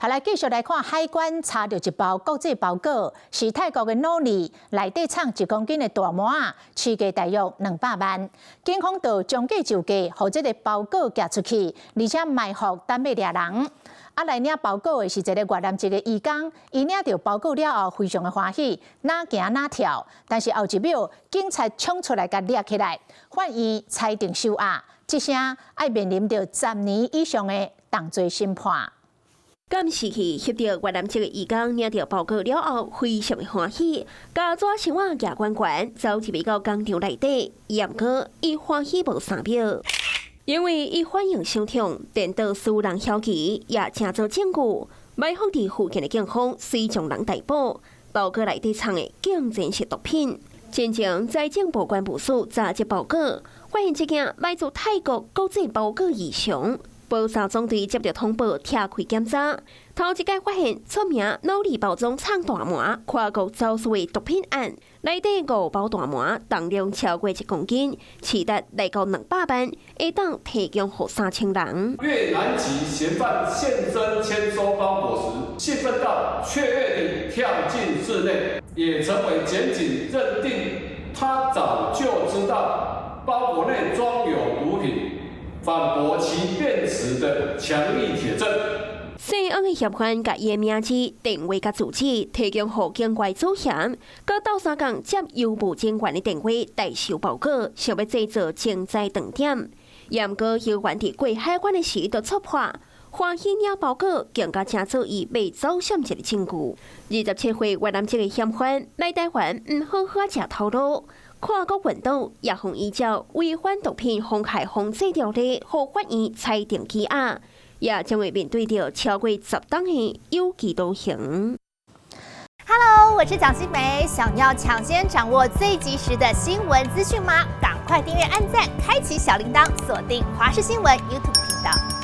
好，來繼續來看海關查著一包國際包裹，是泰國的腦利，內底藏1公斤的大麻，市價大約200萬。警方就將計就計，予這个包裹寄出去，而且埋伏等欲掠人。啊，來領包裹的是一个越南籍的移工，伊領著包裹了後，非常的歡喜，哪行哪跳。但是後一秒，警察衝出來共掠起來，法院裁定收押，這聲愛面臨著10年以上的重罪審判。監視器翕著越南籍的移工領著包裹了後，非常的歡喜，共紙箱仔舉懸懸，走入去到工廠內底，毋過伊歡喜無3秒，因為伊反應傷重，顛倒私人曉機也成做證據，埋伏佇附近的警方隨將人逮捕，包裹內底藏的竟然是毒品。前前財政部關務署查這包裹，發現這件來自泰國國際包裹異常。保三總隊接著通報，拆開檢查，頭一擺發現出名腦利包裝藏大麻、跨國走私的毒品案，內底五包大麻，重量超過1公斤，市值來到200萬，會當提供予3000人。越南籍嫌犯現身簽收包裹時，興奮到雀躍地跳進室內，也成為檢警認定他早就知道包裹內裝有毒品，反駁其辯詞的強力鐵證。姓翁的嫌犯共伊的名字、電話佮住址提供予警外主嫌，閣鬥相共接郵務人員的電話代收包裹，想欲製造偵查斷點。毋過嫌犯佇過海關的時就戳破，歡喜領包裹，更加成做伊欲走線一个證據。27歲越南籍的嫌犯來台灣，毋好好食頭路。跨國運毒，也予依照違反毒品妨害防制條例，予法院裁定羈押，也將會面對著超過10冬的有期徒刑。 Hello，我是蔣新梅，想要搶先掌握最及時的新聞資訊嗎？趕快訂閱、按讚、開啟小鈴鐺，鎖定華視新聞 YouTube 頻道。